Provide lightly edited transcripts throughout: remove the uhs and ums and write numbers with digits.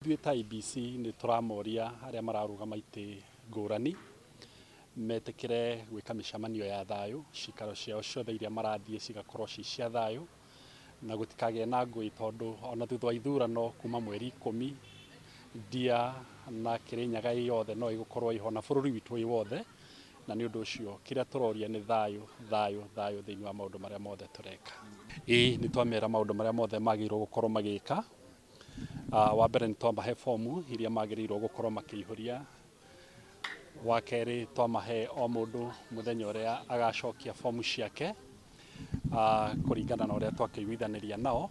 Ithuĩ ta IEBC nĩ tũramoria arĩa mararũgama itĩ ngũrani metĩkĩre gwĩka mĩcemanio ya thayũ, cikaro ciao ciothe iria marathiĩ cigakorwo ci cia thayũ na gũtikagĩe na ngũĩ, tondũ ona thutha wa ithurano kuma mweri 10, ndia na Kĩrĩnyaga ĩ yothe no ĩgũkorwo ĩho na bũrũri witũ wĩ wothe. Na nĩ ũndũ ũcio kĩrĩa tũroria nĩ thayũ, thayũ, thayũ thĩinĩ wa maũndũ marĩa mothe tũreka. Ĩĩ, nĩ twamera maũndũ marĩa mothe magĩrĩirwo gũkorwo magĩka. Wa mbere, nĩ twamahe fomu iria magĩrĩirwo gũkorwo makĩihũria. Wa kerĩ, twamahe o mũndũ mũthenya ũrĩa agacokia fomu ciake kũringana na ũrĩa twakĩiguithanĩria nao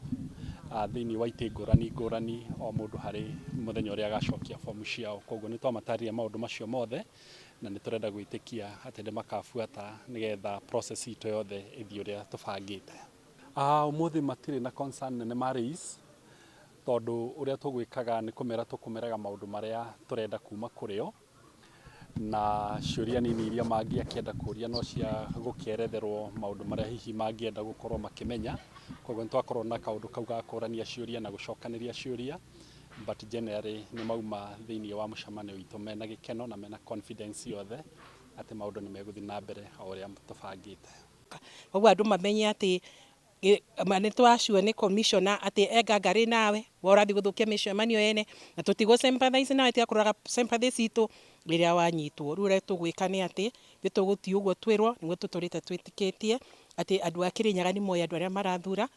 thĩinĩ wa itĩ ngũrani ngũrani, o mũndũ harĩ mũthenya ũrĩa agacokia fomu ciao. Koguo nĩ twamatarĩria maũndũ macio mothe na nĩ tũrenda gwĩtĩkia atĩ nĩ makabuata nĩgetha process itũ yothe ĩthiĩ ũrĩa tũbangĩte. Ũmũthĩ matirĩ na concern nene ma raise, tondũ ũrĩa tũgwĩkaga nĩ kũmera tũkũmeraga maũndũ marĩa tũrenda kuma kũrĩ o, na ciũria nini iria mangĩakĩenda kũria no cia gũkĩeretherwo maũndũ marĩa hihi mangĩenda gũkorwo makĩmenya. Koguo nĩ twakorwo na kaũndũ kau ga kũrania ciũria na gũcokanĩria ciũria, but generally nĩ mauma thĩinĩ wa mũcemanio witũ mena gĩkeno na mena confidence yothe atĩ maũndũ nĩ megũthiĩ na mbere o ũrĩa tũbangĩte. Koguo andũ mamenye atĩ nĩ twacio nĩ commissioner atĩ engangarĩ nawe we ũrathiĩ gũthũkia mĩcemanio ene na tũtigũ sympathize nawe, tiga kũroraga sympathy citũ rĩrĩa wanyitwo. Rĩu ũrĩa tũgwĩka nĩ atĩ ithuĩ tũgũthiĩ ũguo twĩrwo nĩguo tũtũrĩte twĩtĩkĩtie atĩ andũ a Kĩrĩnyaga nĩ moĩ andũ arĩa marathura.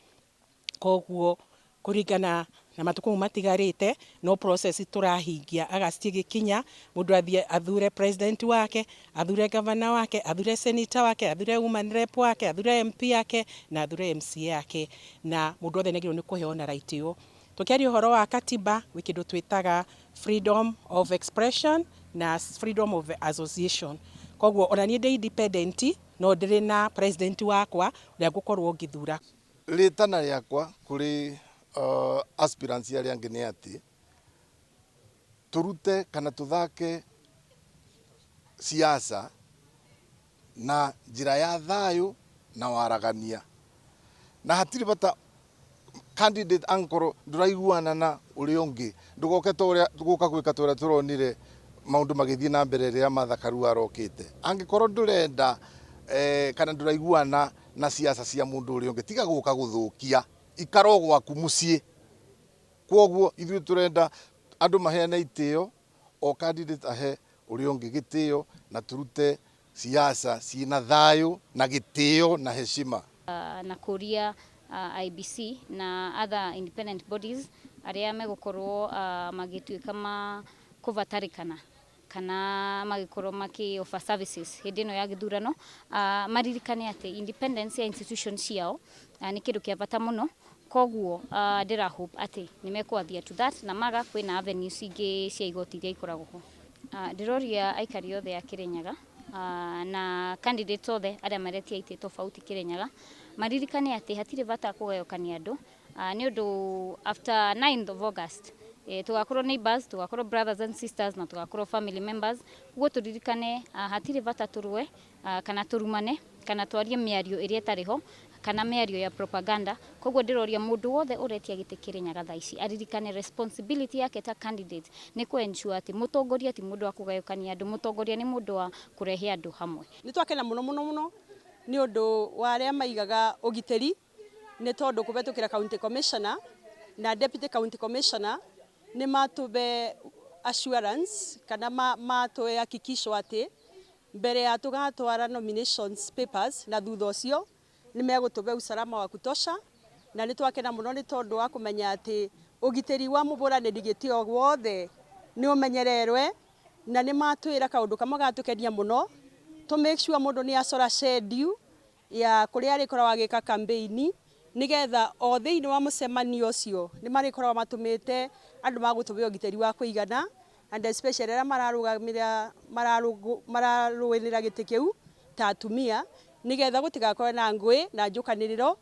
Koguo kũringana na matukũ mau matigarĩte, no process tũrahingia. August ĩgĩkinya, mũndũ athiĩ athure president wake, athure governor wake, athure senator wake, athure woman rep wake, athure MP yake na athure MCA yake, na mũndũ wothe nĩ agĩrĩirwo nĩ kũheo na right ĩyo. Tũkĩaria ũhoro wa katiba, gwĩ kĩndũ twĩtaga freedom of expression na freedom of association. Koguo ona niĩ ndĩ independent, no ndĩrĩ na president wakwa ũrĩa ngũkorwo ngĩthura. Rĩtana rĩakwa kũrĩ aspirants arĩa angĩ nĩ atĩ tũrute kana tũthake siasa na njĩra ya thayũ na waragania, na hatirĩ bata candidate angĩkorwo ndũraiguana na ũrĩa ũngĩ, ndũgoke ta ũrĩa gũka gwĩka ta ũrĩa tũronire maũndũ magĩthiĩ na mbere rĩrĩa Martha Karua arokĩte. Angĩkorwo ndũrenda kana ndũraiguana na siasa cia mũndũ ũrĩa ũngĩ, tiga gũka gũthũkia, ikara o gwaku mũciĩ. Kwoguo ithuĩ tũrenda andũ maheane itĩo, o candidate ahe ũrĩa ũngĩ gĩtĩo, na tũrute siasa ciĩna thayũ na gĩtĩo na heshima. Na kũria IEBC na other independent bodies arĩa megũkorwo magĩtuĩka ma kũbatarĩkana kana magĩkorwo makĩ offer services hĩndĩ ĩno ya gĩthurano, maririkane atĩ independence ya institution ciao nĩ kĩndũ kĩa bata mũno. Koguo ndĩra hope atĩ nĩ mekũ to that, na maga kwĩna avenues ingĩ cia igoti iria ikoragwo ho. Ndĩroria aikari othe a Kĩrĩnyaga na candidates othe arĩa maretia itĩ tofauti Kĩrĩnyaga maririkane atĩ hatirĩ bata kũgayũkania andũ, nĩ ũndũ after 9th of August tugakorwo neighbors, tugakorwo brothers and sisters na tugakorwo family members. Ũguo tũririkane hatirĩ bata tũrũe kana tũrumane kana twarie mĩario ĩrĩa ĩtarĩ ho kana mĩario ya propaganda. Koguo ndĩroria mũndũ wothe ũretia gĩtĩ Kĩrĩnyaga thaa ici aririkane responsibility yake ta candidate nĩ kũ ensure atĩ mũtongoria ti mũndũ wa kũgayũkania andũ, mũtongoria nĩ mũndũ wa kũrehe andũ hamwe. Nĩ twakena mũno mũno mũno nĩ ũndũ wa arĩa maigaga ũgitĩri, nĩ tondũ kũhetũkĩra county commissioner na deputy county commissioner nĩ matũbe assurance kana matũhe hakikisho atĩ mbere ya tũgatwara nominations papers na thutha ũcio nĩ megũtũbe usalama wa kutosha. Na nĩ twakena mũno nĩ tondũ wa kũmenya atĩ ũgitĩri wa mũhũranĩri gĩtĩ o wothe nĩ ũmenyererwe. Na nĩ matwĩra kaũndũ kamwe gatũkenia mũno, tũ make sure mũndũ nĩ acora schedule ya kũrĩa arĩkoragwo agĩka campaign, nĩgetha o thĩinĩ wa mũcemanio ũcio nĩ marĩkoragwo matũmĩte andũ magũtũhe ũgitĩri wa kũigana, and especially arĩa mararũgamĩrĩra mararũĩrĩra gĩtĩ kĩu ta atumia, nĩgetha gũtigakorwo na ngũĩ na njũkanĩrĩro.